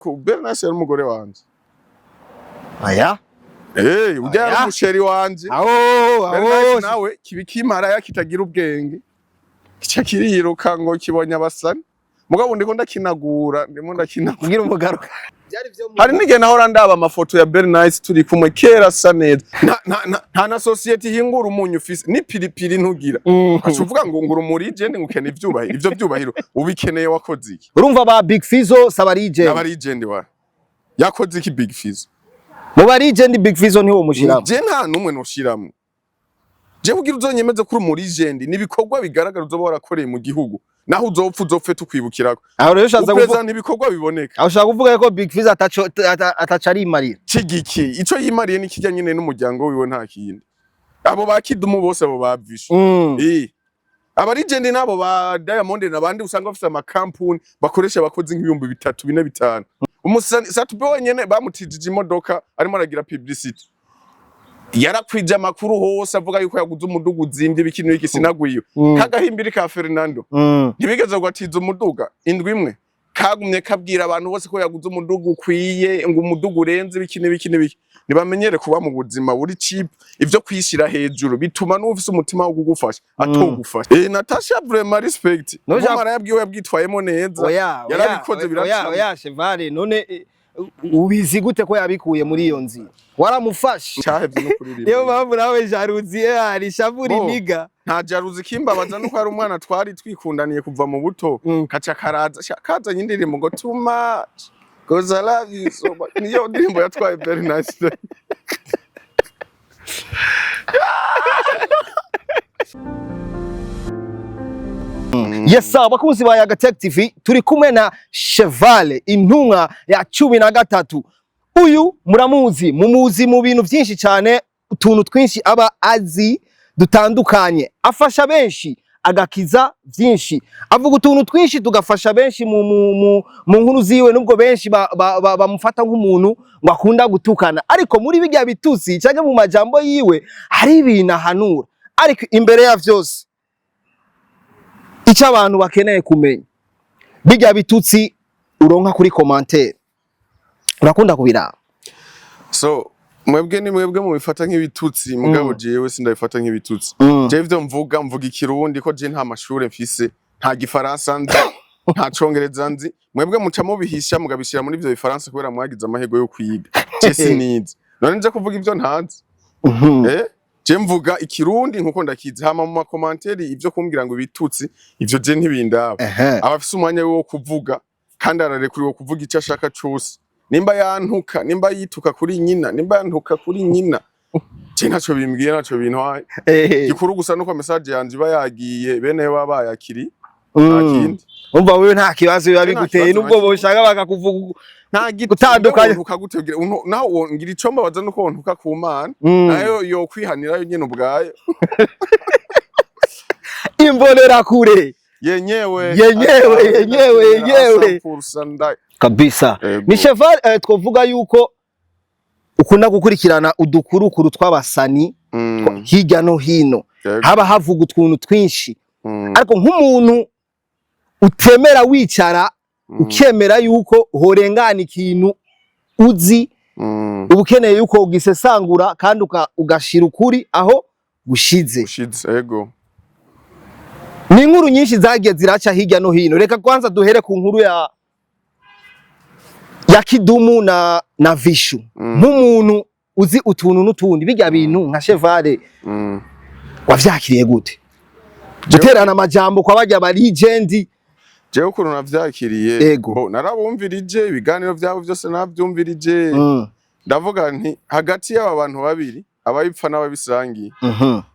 Bernice yari umugore wanje. Aya. Eh, urya yari Oya. umu chéri wanje. Aho Bernice aho. nawe kiba ikimaraya kitagira ubwenge, kica kiriruka ngo kibonye abasani. Mugabo ndiko ndakinagura, ndimo ndakinagura. Kugira umugaruka. Hari n'igihe nahora ndaba amafoto ya Bernice turi kumwe kera, asa neza. Nta na société ihingura umunyu ufise, n'ipiripiri ntugira. Aca uvuga ngo ngura umu legend, ngo ukeneye ivyubahiro. Ivyo vyubahiro ubikeneye wakoze iki? Urumva ba Big Fizzo saba legend. N'aba legend wa yakoze iki Big Fizzo? Mu ba legend Big Fizzo ntiwo mushiramo. Je nta numwe noshiramwo. Je kugira uzonyemeze kuri umu legend nibikorwa bigaragara uzoba warakoreye mu gihugu, naho uzopfa uzopfe tukwibukirako. Aho rero ushatse kuvuga Uprezanta ibikorwa biboneka. Aho ushaka kuvuga ko Big Fizzo ataco ataco arimarira. Kigiki ico yimariye ni kirya nyene n'umuryango wiwe, nta kindi. Abo ba Kidumu bose, abo ba Vishu. Eh. Aba legend nabo ba Diamond n'abandi usanga bafise amakampuni bakoresha abakozi nk'ibihumbi 3, 4, 5. Umusani Sat-B wenyene bamutijije imodoka arimo aragira publicity. Yarakwije amakuru hose avuga yuko yaguze umuduga uzimvye, ibiki n'ibiki, sinagwiwe. Kagahimbiri ka Fernando. Ntibigeze gatiza umuduga indwi imwe. Kagumye kabwira abantu bose ko yaguze umuduga ukwiye, ngo umuduga urenze, ibiki n'ibiki n'ibiki. Ntibamenyere kuba mu buzima buri cheap. Ivyo kwishira hejuru bituma n'ufise umutima wo kugufasha atogufasha. Eh, Natasha, vraiment respect. Umara yabwiwe yabwitwayemo neza. Oya, oya. Yarabikoze Oya. biracamo. Oya Chevale, none ubizi gute ko yabikuye muri iyo nzira? Waramufashe? Cahevye no kuririmba. Niyo mpamvu nawe jalousie hari shavuri. Bo. Niga. Nta jalousie, kimbabaza nuko hari umwana twari twikundaniye kuva mu buto, kaca karaza kazanye indirimbo ngo "Too much 'cause I love you so much", niyo ndirimbo yatwaye very nice. Yes, abakunzi ba Yaga Tech TV, turi kumwe na Chevale, intumwa ya 13. Uyu muramuzi, mumuzi mu bintu byinshi cyane, utuntu twinshi aba azi dutandukanye, afasha benshi, agakiza byinshi, avuga utuntu twinshi tugafasha benshi mu nkuru ziwe, nubwo benshi bamufata nk'umuntu ngo akunda gutukana, ariko muri bijya bitutsi cyangwa mu majambo yiwe hari ibintu ahanura. Ariko imbere ya vyose, icyo abantu bakeneye kumenya, bijya bitutsi uronka kuri commentaire, urakunda kubiraba? So mwebwe ni mwebwe mubifata nk'ibitutsi, mugabo jewe sindabifata nk'ibitutsi. Jewe ivyo mvuga, mvuga ikirundi ko je nta mashure mfise, nta gifaransa nzi, nta congereza nzi. Mwebwe muca mubihisha mugabishira muri ivyo bifaransa kubera mwagize amahirwe yo kwiga. Je sinize, none nje kuvuga ivyo ntazi? Eh, je mvuga ikirundi nkuko ndakizi. Hama mu ma commentaires, ivyo kumbwira ngo ibitutsi, ivyo je ntibindaba. Aba afise umwanya wo kuvuga kandi ararekuriwe kuvuga icyo ashaka cose. Nimba yantuka, nimba yituka kuri nyina, nimba yantuka kuri nyina, je ntaco bimbwiye, ntaco bintwaye. Gikuru gusa nuko message yanje iba yagiye, bene yo baba bayakiri, nta kindi. Umva, wewe nta kibazo biba Nta biguteye kibazo nubwo na kimwe. boshaka bakakuvuga Nta giti gutandukanye. Wontuka gute naho ngira ico mbabaza nuko wontuka ku Mana, nayo yokwihanira yo nyene ubwayo. Imbonerakure. Yenyewe. Yenyewe, yenyewe, yenyewe. Asampursa. Kabisa. Ego. Ni Cheval, twovuga yuko ukunda gukurikirana udukurukuru tw'abasani hirya no hino, haba havuga utuntu twinshi, ariko nk'umuntu utemera wicara, ukemera yuko horengana ikintu uzi, uba ukeneye yuko ugisesangura kandi ugashira ukuri aho gushize. Ushize, ego. Ni inkuru nyinshi zagiye ziraca hirya no hino. Reka kwanza duhere ku nkuru ya Kidumu na Vishu. Nk'umuntu uzi utuntu n'utundi, bijya bintu nka Chevale, wavyakiriye gute, guterana amajambo kwa barya ba legend? Jewe ukuntu navyakiriye, Ego. bo narabumvirije ibiganiro vyabo vyose, navyumvirije. Ndavuga nti hagati y'aba bantu babiri, abayipfa n'ababisangiye.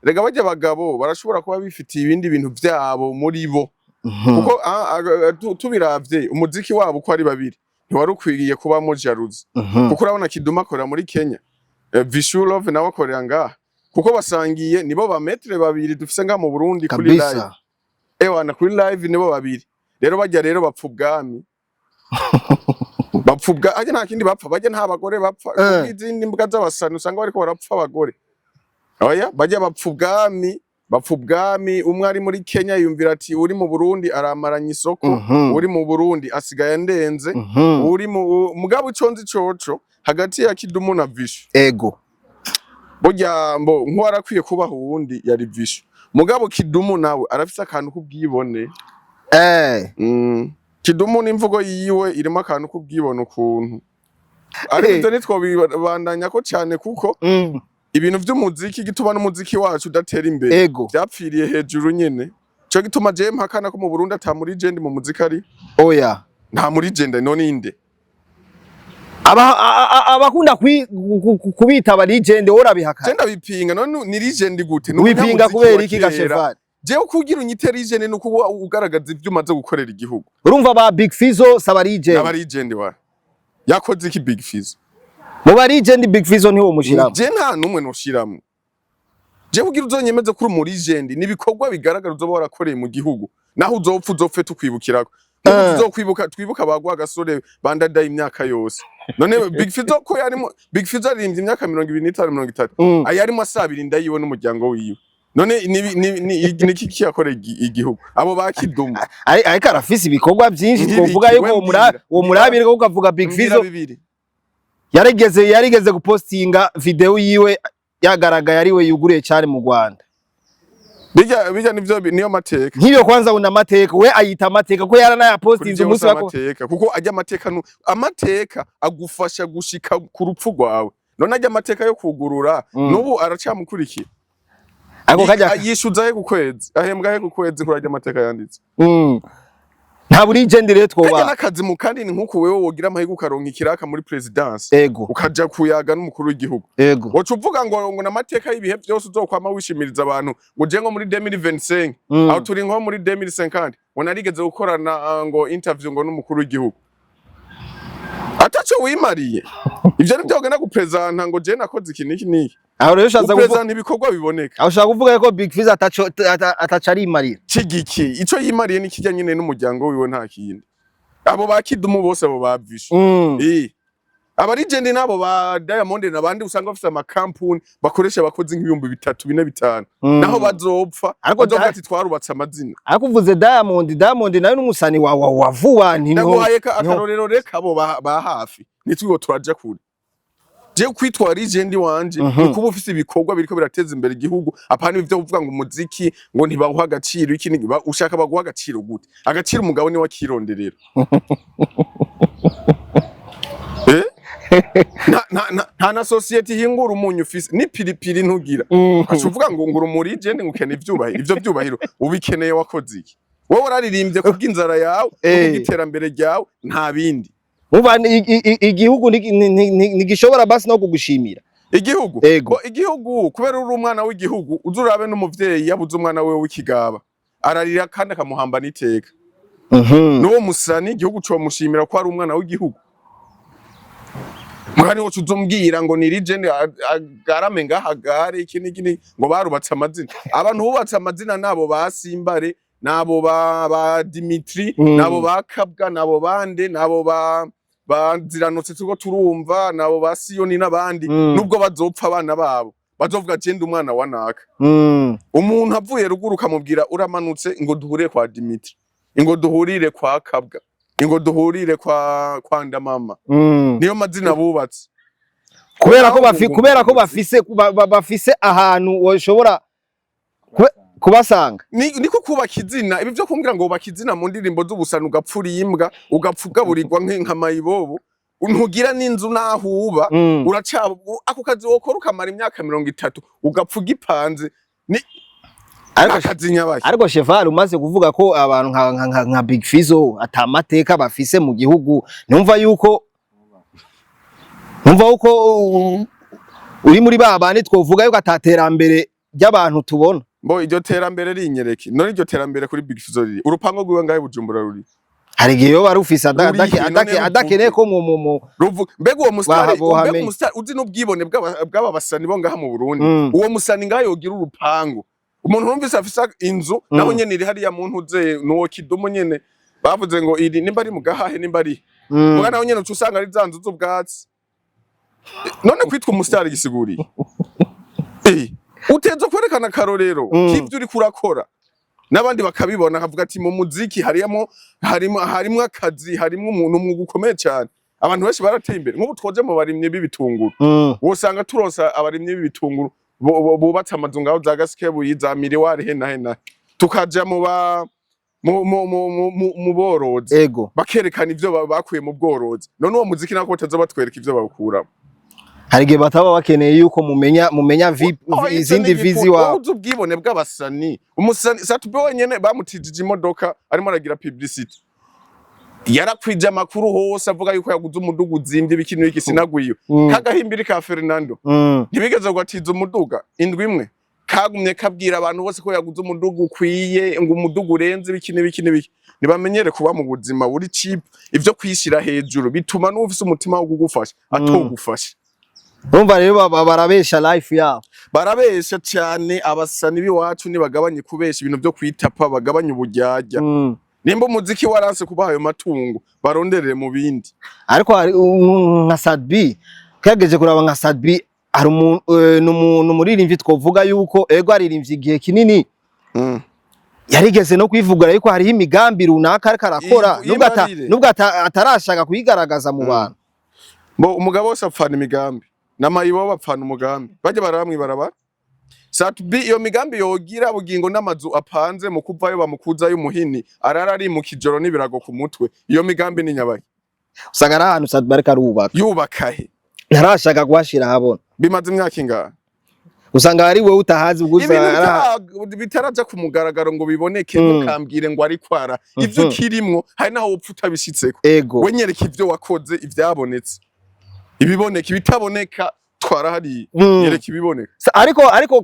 Rega barya abagabo barashobora kuba bifitiye ibindi bintu vyabo muri bo, kuko tubiravye umuziki wabo uko ari babiri ntiwari ukwiriye kubamo jalousie, kuko urabona Kidum akorera muri Kenya, Vishu Love nawe akorera ngaha, kuko basangiye, nibo ba maître babiri dufise ngaha mu Burundi kuri live. Ewana, kuri live nibo babiri. Rero bajya rero bapfa ubwami, bapfa ubwa ajya, nta kindi bapfa bajya, nta bagore bapfa. Kuko izindi mbwa z'abasani usanga bariko barapfa abagore, oya, bajya bapfa ubwami. Bapfa ubwami. Umwe ari muri Kenya yumvira ati: "Uri mu Burundi aramaranye isoko, uri mu Burundi asigaye andenze." Uri mu mugabo, ico nzi coco, hagati ya Kidumu na Vishu, burya mbo nk'uwarakwiye kubaha uwundi yari Vishu, mugabo Kidumu nawe arafise akantu k'ubwibone. Kidumu n'imvugo yiwe irimo akantu k'ubwibone ukuntu, ariko ivyo ntitwobibandanya ko cane, kuko ibintu vy'umuziki, gituma n'umuziki wacu udatera imbere, vyapfiriye hejuru nyene. Ico gituma jewe mpakana ko mu Burundi ata muri legend mu muziki ari. Oya. Nta muri legend, none inde? Abakunda kubita aba legend, wowe Je urabihakana? Ndabipinga. None ni legend gute? Ni Wipinga umunyamuziki kubera wa iki ga kera. Cheval? Jewe kugira unyite legend ni uko uba ugaragaza ivyo umaze gukorera igihugu. Urumva ba Big Fizzo saba legend? N'aba legend wa yakoze iki Big Fizzo? Mu ba legend, Big Fizzo ntiwo mushiramo? Je nta numwe noshiramwo. Je kugira uzonyemeze kuri umu legend ni ibikorwa bigaragara uzoba warakoreye mu gihugu, naho uzopfa uzopfe tukwibukirako. Nkuko tuzokwibuka, twibuka bagwa gasore bandadaye imyaka yose. None Big Fizzo ko yarimo, Big Fizzo aririmbye imyaka 25, 30, ayarimo asabira inda yiwe n'umuryango wiwe. None ni iki yakoreye igihugu? Abo ba Kidumu? Ariko arafise ibikorwa byinshi. Nk'ibiki? Twovuga yuko We uwo mbwira. uwo murabire ko ukavuga Big Mbwira Fizzo bibiri. yarigeze gupostinga video yiwe yagaragaye ari we yuguriye cyane mu Rwanda. Bijya nivyo niyo mateka. Nk'ibyo kwanza una amateka, we ayita amateka ko Kuri yaranayapostinze jewe umunsi si wako. amateka, kuko ajya amateka amateka agufasha gushika ku rupfu rwawe. None ajya amateka yo kugurura, n'ubu aracamukurikiye. Ako kajya Yishuza he ku kwezi? Ahembwa he ku kwezi kuri ajya amateka yanditse? Nta buri legend rero Kajya twoba. n'akazi mu kandi ni nk'uku wewe wogira amahirwe ukaronka ikiraka muri présidence, ukaja kuyaga n'umukuru w'igihugu. Woca uvuga ngo n'amateka y'ibihe byose uzokwama wishimiriza abantu, ngo je ngo muri 2025, aho turi nko muri 2050, ngo narigeze gukorana ngo interview ngo n'umukuru w'igihugu, ataco wimariye. Ivyo nivyo ugenda gupresenta ngo je nakoze iki n'iki n'iki? Aho rero ushatse kuvuga Upresenta ibikorwa biboneka. Aho ushaka kuvuga ko Big Fizzo ataco ataco arimarira? Cigiki ico yimariye ni kijya nyene n'umuryango wiwe, nta kindi. Abo ba Kidumu bose, abo ba Vishu, aba legend nabo ba Diamond n'abandi usanga bafise amakampuni bakoresha abakozi nk'ibihumbi 3, 4, 5, naho bazopfa Ariko bazovuga ati: "Twarubatse amazina." Ariko uvuze Diamond, Diamond nawe n'umusani wa vuba nti Ndaguhaye akarorero, reka abo ba hafi, nitwigo turaja kure. Je kwitwa legend wanje ni kuba ufise ibikorwa biriko birateza imbere igihugu, apana ivyo kuvuga ngo umuziki ngo ntibawuha agaciro iki ushaka baguha agaciro gute? Agaciro umugabo niwe akironderera. Eh? Nta na société ihingura umunyu ufise n'ipiripiri ntugira. Aca uvuga ngo ngura umu legend, ngo ukeneye ivyubahiro. Ivyo vyubahiro ubikeneye wakoze iki? Wowe wararirimbye kubw'inzara yawe no kubw'iterambere ryawe, nta bindi. Umva, igihugu ntigishobora basi no kugushimira. Igihugu? Ego. Bo igihugu, kubera uri umwana w'igihugu, uza urabe n'umuvyeyi yabuze umwana wiwe w'ikigaba ararira kandi akamuhamba n'iteka. N'uwo musani igihugu comushimira ko ari umwana w'igihugu. Mugani wocu uzombwira ngo ni legend agarame ngaha gare iki n'iki ngo barubatse amazina. Abantu bubatse amazina nabo ba Simbare, nabo ba Dimitri, nabo ba Kabwa, nabo bande, nabo ba banziranotse turiko turumva, nabo ba Siyoni n'abandi. Nubwo bazopfa, abana babo bazovuga: "Je ndi umwana wa naka." Umuntu avuye ruguru ukamubwira uramanutse ngo duhurire kwa Dimitri, ngo duhurire kwa Kabwa, ngo duhurire kwa Ndamama, niyo mazina bubatse. Kubera ko Naho kubera ko bafise bafise ahantu woshobora kubasanga. Niko kubaka izina. Ibi vyo kumbwira ngo wubaka izina mu ndirimbo z'ubusani, ugapfura imbwa, ugapfa ugaburirwa nka mayibobo, ntugira n'inzu n'aho uba, uraca ako kazi wokora ukamara imyaka 30 ugapfa ugipanze, ni Ariko akazi nyabaye. Ariko Cheval, umaze kuvuga ko abantu nka Big Fizzo ata mateka bafise mu gihugu, numva yuko uri muri ba bandi twovuga yuko ataterambere ry'abantu tubona. Mbo iryo terambere rinyereke. None iryo terambere kuri Big Fizzo riri urupango rwiwe ngahe Bujumbura ruri? Hari igihe yoba rufise Rurihe? None adakeneye ko mu Ruvu mbega uwo musitari, mbega bohamenye. umusitari uzi n'ubwibone bw'aba basani bo ngaha mu Burundi, uwo musani ngaha yogira urupangu, umuntu numvise afise inzu naho nyene iri hariya mu ntuze, nuwo Kidumu nyene bavuze ngo iri nimba ari mu Gahahe, nimba ari muga, naho nyene uca usanga ari za nzu z'ubwatsi. None kwitwa umusitari gisiguriye. Uteza kwerekana akarorero k'ivyo uriko urakora, n'abandi bakabibona, akavuga ati mu muziki harimo harimo akazi, harimo umuntu, umwuga ukomeye cyane. Abantu benshi barateye imbere. Nk'ubu twoje mu barimyi b'ibitunguru, wosanga turonsa abarimyi b'ibitunguru bubatse amazu ngaho za Gasikebuyi, za Miriwari, he na he na he. Tukaja mu ba mu mu mu mu, mu, mu borozi, bakerekana ivyo bakuye mu bworozi. None uwo muziki nako bataza batwereka ivyo bawukuramo? Hari igihe bataba bakeneye yuko mumenya Oh, ico izindi ni vizi igifu. wawe. Wowe uzi ubwibone bw'abasani? Umusani Sat-B wenyene bamutijije imodoka, arimo aragira publicity, yarakwije amakuru hose avuga yuko yaguze umuduga uzimvye, ibiki n'ibiki, sinagwiwe. Kagahimbiri ka Fernando ntibigeze gatiza umuduga indwi imwe, kagumye kabwira abantu bose ko yaguze umuduga ukwiye, ngo umuduga urenze, ibiki n'ibiki n'ibiki. Ntibamenyere kuba mu buzima buri cheap. Ivyo kwishira hejuru bituma n'ufise umutima wo kugufasha atogufasha. Urumva rero barabesha life yabo. Barabesha cyane. Abasani b'iwacu nibagabanye kubesha ibintu byo kwitapa, bagabanye uburyarya. Nimba umuziki waranse kubaha ayo matungo, baronderere mu bindi. Ariko hari nka Sat-B, twagerageje kuraba nka Sat-B, hari umuntu, ni umuntu umuririmbyi twovuga yuko ego aririmbye igihe kinini, yarigeze no kwivugura yuko hariho imigambi runaka ariko arakora, Yimarire. nubwo atarashaka kuyigaragaza mu bantu. Bo umugabo wose apfana imigambi, n'amayibo bapfana umugambi, bajya baramwibarabara. Sat-B iyo migambi yogira bugingo n'amazu apanze, mu kuvayo bamukuzayo umuhini, arara ari mu kijoro n'ibirago ku mutwe. Iyo migambi ni nyabaye? Usanga ari ahantu Sat-B ariko arubaka. Yubaka he? Ntarashaka kuhashira ahabona. Bimaze imyaka ingahe? Usanga ari wowe utahazi gusa. Ibintu bitaraja ku mugaragaro ngo biboneke, ntukambwire ngo ariko ara ivyo ukirimwo, hari naho wopfa utabishitseko. We nyereka ivyo wakoze, ivyabonetse, ibiboneka. Ibitaboneka twarahariye. Nyereka ibiboneka. Ariko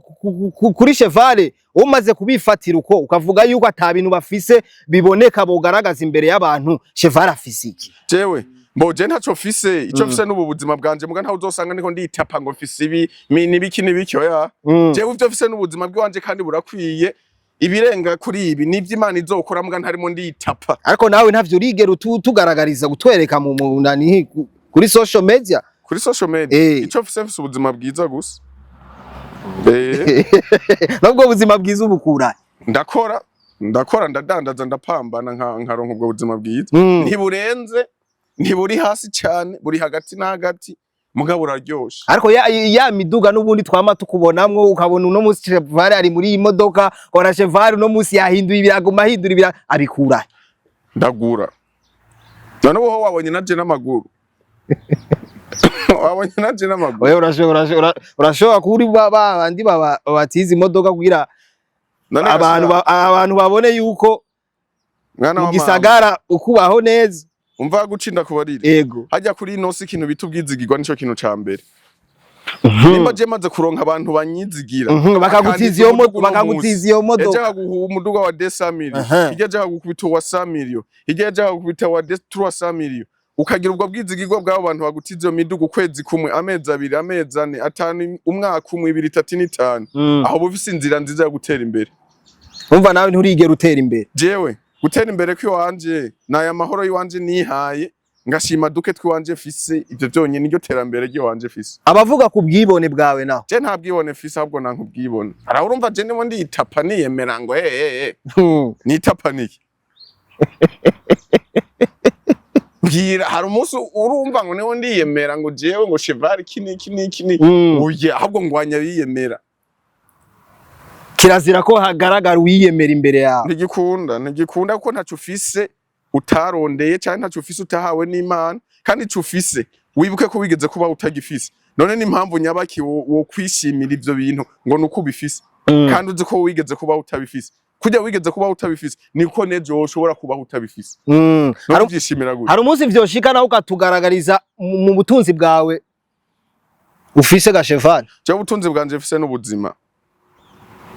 kuri Chevale umaze kubifatira uko ukavuga yuko ata bintu bafise biboneka bogaragaza imbere y'abantu, Chevale afise iki? Jewe mbo je ntaco mfise. Ico mfise n'ubu buzima bwanje, muga ntawe uzosanga niko nditapa ngo mfise ibi nibiki nibiki, oya. Jewe ivyo mfise n'ubuzima bw'iwanje kandi burakwiye. Ibirenga kuri ibi nivyo Imana izokora, muga ntarimo nditapa. Ariko nawe ntavyo urigera tugaragariza, gutwereka mu nani, kuri social media. Kuri social media? Ico mfise, mfise ubuzima bwiza gusa. Nubwo buzima bwiza ubukura? Ndakora, ndadandaza, ndapambana, nkaronka ubwo buzima bwiza. Ntiburenze, ntiburi hasi cyane, buri hagati na hagati, mugabo buraryoshe. Ariko ya miduga n'ubundi twama tukubonamwo, ukabona uno munsi Chevale ari muri iyi modoka, ukabona Chevale uno munsi yahinduye ibirago, mahindura ibirago, abikura? Ndagura. None wowe wabonye naje n'amaguru? Wabonye naje n'amaguru? Wewe urashobora kuba uri ba bandi batiza imodoka kugira None abantu abantu babone yuko mwana mu wa mama, gisagara ukubaho neza. Umva gucinda kubarira. Ego. Hajya kuri ino si ikintu bita ubwizigirwa, nico kintu ca mbere. Nimba je maze kuronka abantu banyizigira, Bakagutiza iyo akantiza umuduga uno bakagutiza munsi. iyo Ejo modoka. akaguha umuduga wa 200 millions, hirya ejo akagukubita uwa 100 millions, hirya ejo akagukubita wa 300 millions, ukagira ubwo bwizigirwa bw'abo bantu bagutiza iyo miduga ukwezi kumwe, amezi 2, amezi 4, 5, umwaka umwe, 2, 3 n'5, aho uba ufise inzira nziza yo gutera imbere. Umva, nawe nturigera utera imbere. Jewe gutera imbere kw'iwanje naya mahoro y'iwanje nihaye, ngashima duke tw'iwanje mfise. Ivyo vyonyene niryo terambere ry'iwanje mfise. Abavuga ku bwibone bwawe naho? Je nta bwibone mfise, ahubwo nanka ubwibone. Araho urumva je ndimo nditapa niyemera ngo eh. Nitapa niki? Mbwira, hari umunsi urumva ngo niho ndiyemera ngo jewe ngo Cheval iki niki niki niki? Oya, ahubwo ngwanya biyemera. Kirazira ko hagaragara uwiyemera imbere yawe. Ntigikunda, ntigikunda, kuko ntaco ufise utarondeye canke ntaco ufise utahawe n'Imana. Kandi ico ufise wibuke ko wigeze kuba utagifise. None n'impamvu nyabaki wo kwishimira ivyo bintu ngo nuko ubifise, kandi uzi ko wigeze kuba utabifise? Kurya wigeze kuba utabifise, niko nejo woshobora kubaho utabifise. None uvyishimira gute? Hari umunsi vyoshika nawe ukatugaragariza mu butunzi bwawe ufise ga Cheval? Jewe ubutunzi bwanje mfise n'ubuzima.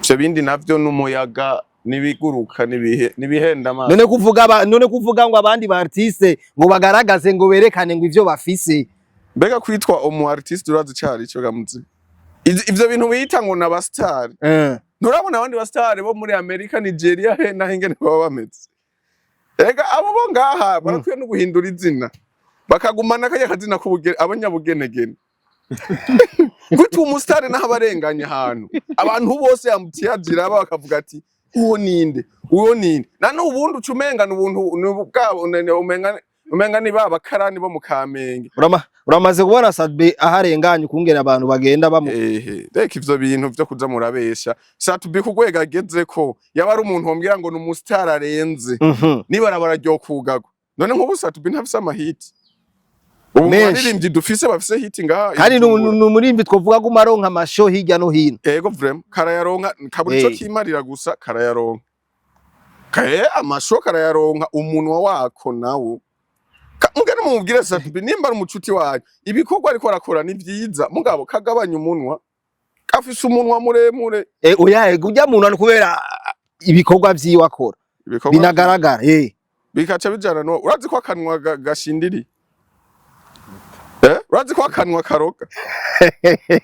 Ivyo bindi navyo n'umuyaga n'ibiguruka n'ibihe n'ibihenda amaso. None kuvuga ngo abandi ba artiste ngo bagaragaze, ngo berekane ngo ivyo bafise? Mbega kwitwa umu artiste urazi icari ico gamuzi? Ivyo bintu bita ngo n'aba star, nturabona abandi ba star bo muri Amerika, Nigeria, he naho ingene baba bameze? Ega abo bo ngaha barakwiye no guhindura izina, bakagumana karya kazina k'ubugene, abanyabugenegene. Kwitwa umusitari naho abarenganya ahantu abantu bose yamutiyagira bakavuga ati uwo ninde, uwo ninde? Na n'ubundi uca umengana ubuntu ni bwabo, umenga ni ba bakarani bo mu Kamenge. Uramaze kubona Sat-B aharenganye ukungene abantu bagenda bamu Ehe, reka ivyo bintu vyo kuza murabesha. Sat-B ku rwego agezeko, yaba ari umuntu wombwira ngo ni umusitari arenze, nibarabara ryo kugagwa. None nk'ubu Sat-B ntafise amahiti? Ubu mu Menshi. baririmbyi dufise bafise hit ngaha i Kandi Bujumbura. ni umuririmbyi twovuga ko umaronka amasho hirya no hino. Ego, vraiment karayaronka, kabura ico kimarira gusa karayaronka. Kaye amasho karayaronka, umunwa wako nawo. Mugende mumubwire Sat-B nimba ari umucuti wanyu, ibikorwa ariko arakora ni vyiza, mugabo kagabanya umunwa, afise umunwa muremure. Oya, ego, ujya muntu ari kubera ibikorwa vyiwe akora Ibikorwa binagaragara. Bikaca bijana no urazi ko akanwa gashindiri, urazi ko akanwa karoga?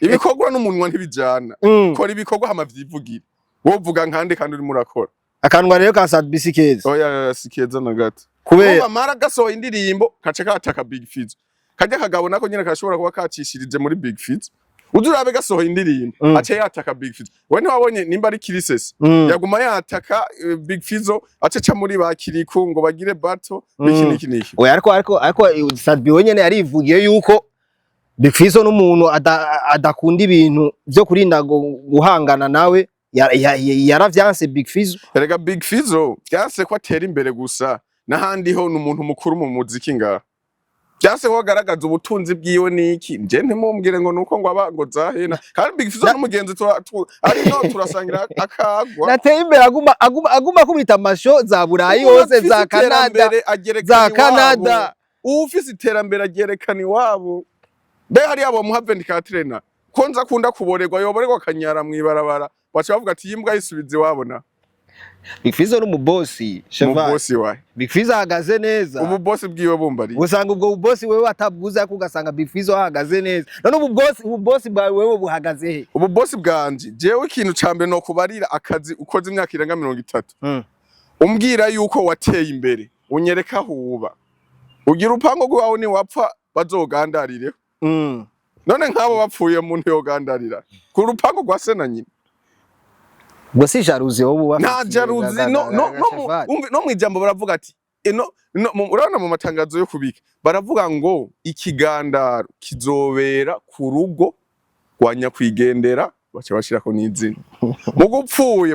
Ibikorwa n'umunwa ntibijana. Kora ibikorwa hama vyivugire. Wovuga nkande kandi urimo urakora? Akanwa rero ka Sat-B si keza. Oya, si keza na gato. Kubera Urumva mara gasohoye indirimbo kaca kataka Big Fizzo. Kajya kagabo nako nyene kashobora kuba kacishirije muri Big Fizzo. Uzi urabe gasohoye indirimbo aca yataka Big Fizzo. We ntiwabonye nimba ari Kirisesi yaguma yataka Big Fizzo, aca ca muri ba Kiriku ngo bagire battle biki niki niki. Oya, ariko Sat-B wenyene yarivugiye yuko Big Fizzo n'umuntu adakunda ibintu vyo kurinda guhangana nawe, yaravyanse Big Fizzo. Erega Big Fizzo vyanse ko atera imbere gusa, n'ahandi ho ni umuntu mukuru mu muziki ngaha. Vyanse ko agaragaza ubutunzi bwiwe niki. Nje ntimumbwire ngo nuko ngo aba ngo zahena. Kandi Big Fizzo n'umugenzi ari no turasangira akagwa. Nateye imbere, aguma akubita amasho za Burayi Umuntu hose afise za Canada iterambere agerekana za iwabo. Canada. Uwufise iterambere agerekana iwabo. Mbe hariya bomuha 24 na ko nza akunda kuborerwa, yoborerwa akanyara mw'ibarabara, baca bavuga ati iyi mbwa yisubiza iwabo na Big Fizzo n'umubosi Cheval. Umubosi wawe. Big Fizzo ahagaze neza. Ububosi bwiwe bumbariye. Usanga ubwo bubosi wewe atabwuza, ariko ugasanga Big Fizzo ahagaze neza. None ububosi bwawe wewe buhagaze he? Ububosi bwanje, jewe ikintu ca mbere no kubarira akazi ukoze imyaka irenga 30, umbwira yuko wateye imbere, unyereka aho uba, ugira urupango rwawe, ni wapfa bazogandarireho. None nk'abo bapfuye umuntu yogandarira ku rupango rwa se na nyina? Ubwo si jalousie wowe uba Nta jalousie. No, no mwijambo baravuga ati no, urabona mu matangazo yo kubika baravuga ngo ikigandaro kizobera ku rugo rwa nyakwigendera, baca bashirako n'izina. Mu gupfuye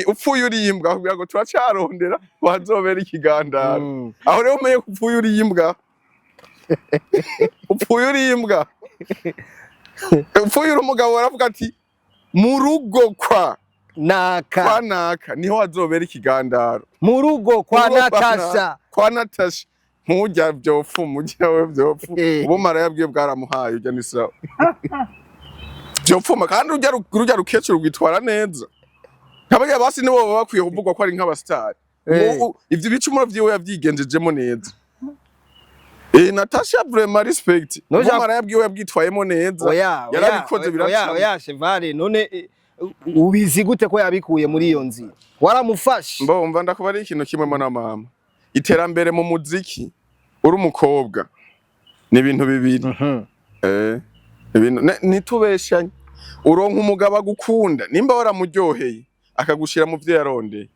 upfuye uri imbwa, bakubwira ngo turacarondera ngo hazobera ikigandaro. Aho rero umenye ko upfuye uri imbwa, upfuye uri imbwa. Upfuye uri umugabo, baravuga ati mu rugo kwa Naka. kwa naka niho hazobera ikigandaro. Mu rugo kwa Mu rugo kwa Natasha. Kwa Natasha. Ntujya vyopfu mujya we vyopfu. Ubumara yabwiye bwaramuhaye ujya ni sawa vyopfuma. Kandi rujya rukecuru rwitwara neza, nkabarya basi nibo baba bakwiye kuvugwa ko ari nk'abasitari. Ivyo bicumuro vyiwe yavyigenjejemo neza. Natasha, vraiment respect. Ubumara yabwiwe yabwitwayemo neza. Oya, oya. Yarabikoze Oya. biracamo. Oya Chevale, none ubizi gute ko yabikuye muri iyo nzira? Waramufashe? Mbumva ndakuba ari ikintu kimwe mwana mama. Iterambere mu muziki uri umukobwa ni ibintu bibiri. Ibintu ntitubeshanye. Uronka umugabo agukunda nimba waramuryoheye akagushira mu vyo yarondeye.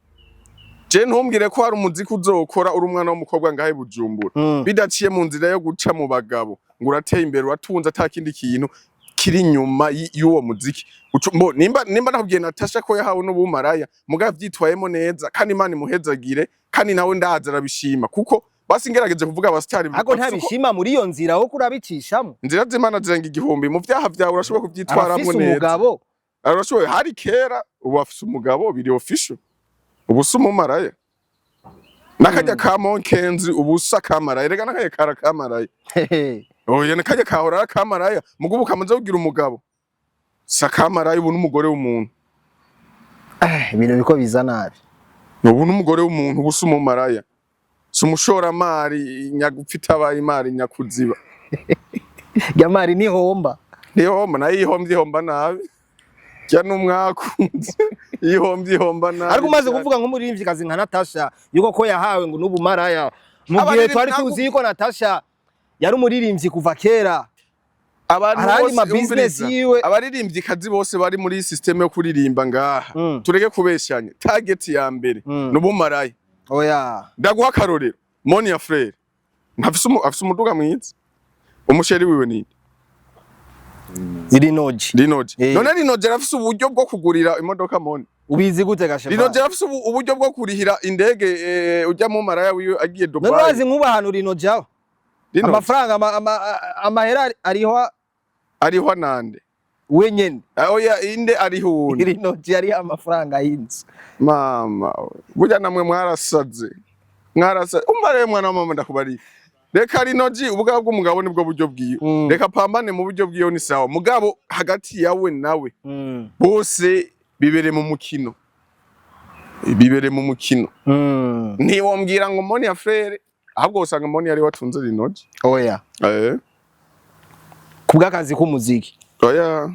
Je ntumbwire ko hari umuziki uzokora uri umwana w'umukobwa ngahe Bujumbura bidaciye mu nzira yo guca mu bagabo ngo urateye imbere, uratunze, ata kindi kintu kiri inyuma y'uwo muziki. Mbo, nimba nakubwiye Natasha ko yahawe n'ubumaraya mugabo avyitwayemo neza, kandi Imana imuhezagire, kandi nawe ndaza arabishima, kuko basi ngerageje kuvuga abasitari Ariko ntabishima muri iyo nzira wo kurabicishamo. Inzira z'Imana zirenga igihumbi. Mu vyaha vyawe urashobora kuvyitwaramwo Arafise neza. umugabo. Arashoboye, hari kera, ubu afise umugabo, biri official. Ubu si umumaraya nakajya ka Monkenzi, ubu si akamaraya. Rega nakajya kara kamaraya. Oya, nakajya kahora ari akamaraya, mugubu kamaze kugira umugabo si akamaraya, ubu n'umugore w'umuntu. Ibintu biko biza nabi. Ubu n'umugore w'umuntu, ubu si umumaraya, si umushoramari nyagupfa itabaye imari nyakuziba. Jamari nihomba. Ntihomba nayo, ihombye ihomba nabi, jya n'umwakunze ihombye ihomba nabi. Ariko umaze kuvuga nk'umuririmvyikazi nka Natasha yuko ko yahawe ngo n'ubumaraya, mu gihe Abaririmbyi twari tuzi yuko Natasha yari umuririmbyi kuva kera. Abantu Arandi bose ma business umviriza, yiwe. Abaririmvyikazi bose bari muri système yo kuririmba ngaha, tureke kubeshanya, target ya mbere n'ubumaraya. Oya. Ndaguha akarorero, Monia Frere ntafise afise umuduga mwiza, umuchéri wiwe ni Linoji. Linoji. None Linoji arafise uburyo bwo kugurira imodoka Moni? Ubizi gute gashe? Linoji arafise uburyo bwo kurihira indege ujya mu maraya wiwe agiye None Dubai? urazi nk'ubu ahantu Linoji aho Linoji amafaranga amahera ariho. Ariho nande? Wenyene. Ah, oya, inde ariho uwundi? Linoji ariho amafaranga y'inzu. Mama we. Burya namwe mwarasaze, mwarasaze. Umva rero mwana wa mama, ndakubariye, reka Linoji, ubugabo bw'umugabo nibwo buryo bwiwe. Reka pambane mu buryo bwiwe, ni sawa, mugabo hagati yawe nawe bose bibere mu mukino, bibere mu mukino. Ntiwombwira ngo Moni ya Frere, ahubwo usanga Moni yari watunze Linoji. Oya. Eh. Kubw'akazi k'umuziki. Oya.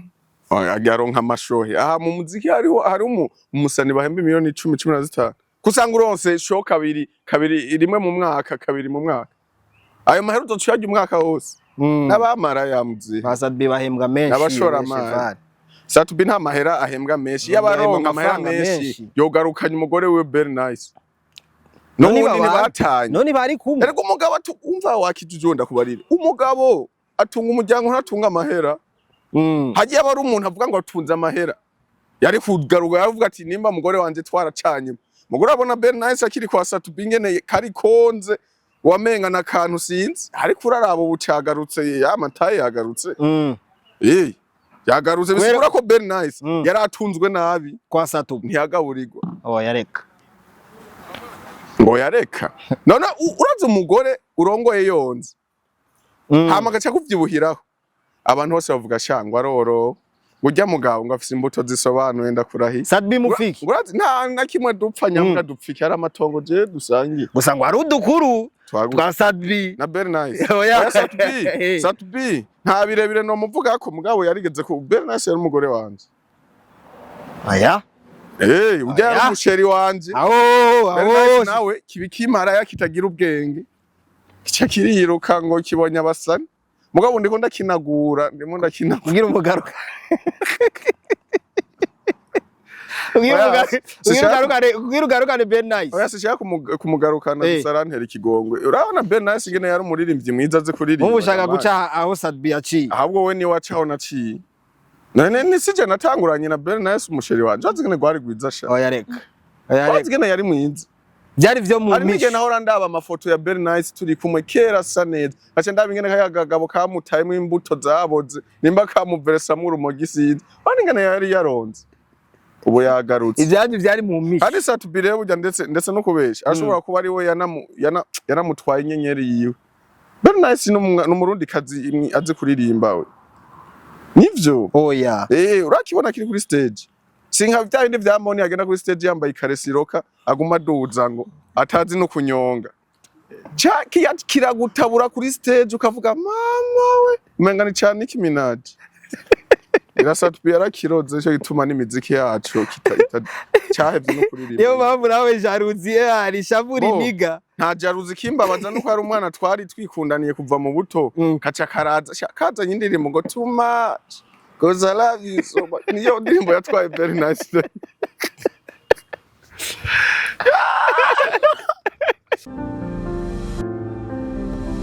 Oya, aronka amashohe aha mu muziki. Hariho umusani bahemba miliyoni 10, 15, kusanga uronse show kabiri kabiri, rimwe mu mwaka, kabiri mu mwaka, ayo mahera uzoca uyarya umwaka wose. N'abamara yamuzihe. Ba Sadbi bahembwa menshi. N'abashoramari. Cheval. Satubi nta mahera ahembwa menshi. Bahembwa Y'abaronka amahera amafaranga menshi, menshi. yogarukanye umugore wiwe Bernice. None N'ubundi babana. ntibatanye. None bari kumwe. Erega umugabo umva wakijije, ndakubarira, umugabo atunga umuryango, ntatunga amahera. Hagiye aba ari umuntu avuga ngo atunze amahera, yari kugaruka yavuga ati nimba mugore wanje twaracanye. Mugore abona Bernice akiri kwa Satubi ingene kari konze, wamenga na kantu sinzi, ariko uraraba ubu cagarutse, yamataye yagarutse. Eh, yagarutse. Bisigura ko Bernice yari atunzwe nabi. Kwa Satubi. Ntiyagaburirwa. Oya, reka. Ngo yareka? None urazi umugore urongoye yonze, hama agaca kuvyibuhiraho, abantu bose bavuga shangwa aroro, urya mugabo ngo afise imbuto zisobanuye, ndakurahiye. Sadbi mufiki. Urazi nta na kimwe dupfa nyambwa, dupfika ari amatongo je dusangiye. Gusa ngo hari udukuru Twagu twa Sadbi. Na Bernice. Oya. Oya, Sat-B, Sat-B nta birebire no muvuga ko, mugabo yarigeze ku Bernice yari umugore wanje. Aya. Eh, urya yari Oya. umuchéri wanje. Aho Bernice aho. nawe kibi kimaraya kitagira ubwenge, kica kiriruka ngo kibonye abasani, mugabo ndiko ndakinagura, ndimo ndakinagura. Kugira umugaruka. Oya, Kugira ugarukane Bernice. Oya, sinshaka kumugarukana. Eh. Gusa arantera ikigongwe. Urabona Bernice ingene yari umuririmbyi mwiza, azi kuririmba. Nk'ubu ushaka Jamani. guca aho Sadbi yaciye. Ahubwo we niwe wacaho naciye. None nisije natanguranye na Bernice umuchéri wanje, azi ingene rwari rwiza sha. Oya, reka. Oya, Azi reka. ingene yari mwiza. Byari vyo mu Hari n'igihe mico. nahora ndaba amafoto ya Bernice turi kumwe kera asa neza, ngaca ndaba ingene kaya kagabo kamutayemwo imbuto zaboze, nimba kamuveresamwo urumogi sinzi. Urabona ingene yari yaronze, ubu yagarutse. Ivyanyu vyari mu mico. Kandi Sat-B rero burya ndetse no kubesha, ashobora kuba ari we yanamutwaye inyenyeri yiwe. Bernice ni umurundi kazi azi kuririmba we, nivyo. Oya. Eh, urakibona kiri kuri stage, sinka vya bindi vya Moni agenda kuri stage yambaye ikaresiroka, aguma aduza ngo atazi no kunyonga. Ca kiya kiragutabura kuri stage, ukavuga mama we, umenga ni ca Nicki Minaj. Irasat yarakiroze, cyo gituma n'imiziki yacu cahevye no kuririmba. Niyo mpamvu nawe jalousie hari ishavu Bo. riniga. Nta jalousie, kimbabaza nuko hari umwana twari twikundaniye kuva mu buto, kaca karaza kazanye indirimbo ngo "Too much cause I love you so much", niyo ndirimbo yatwaye very nice.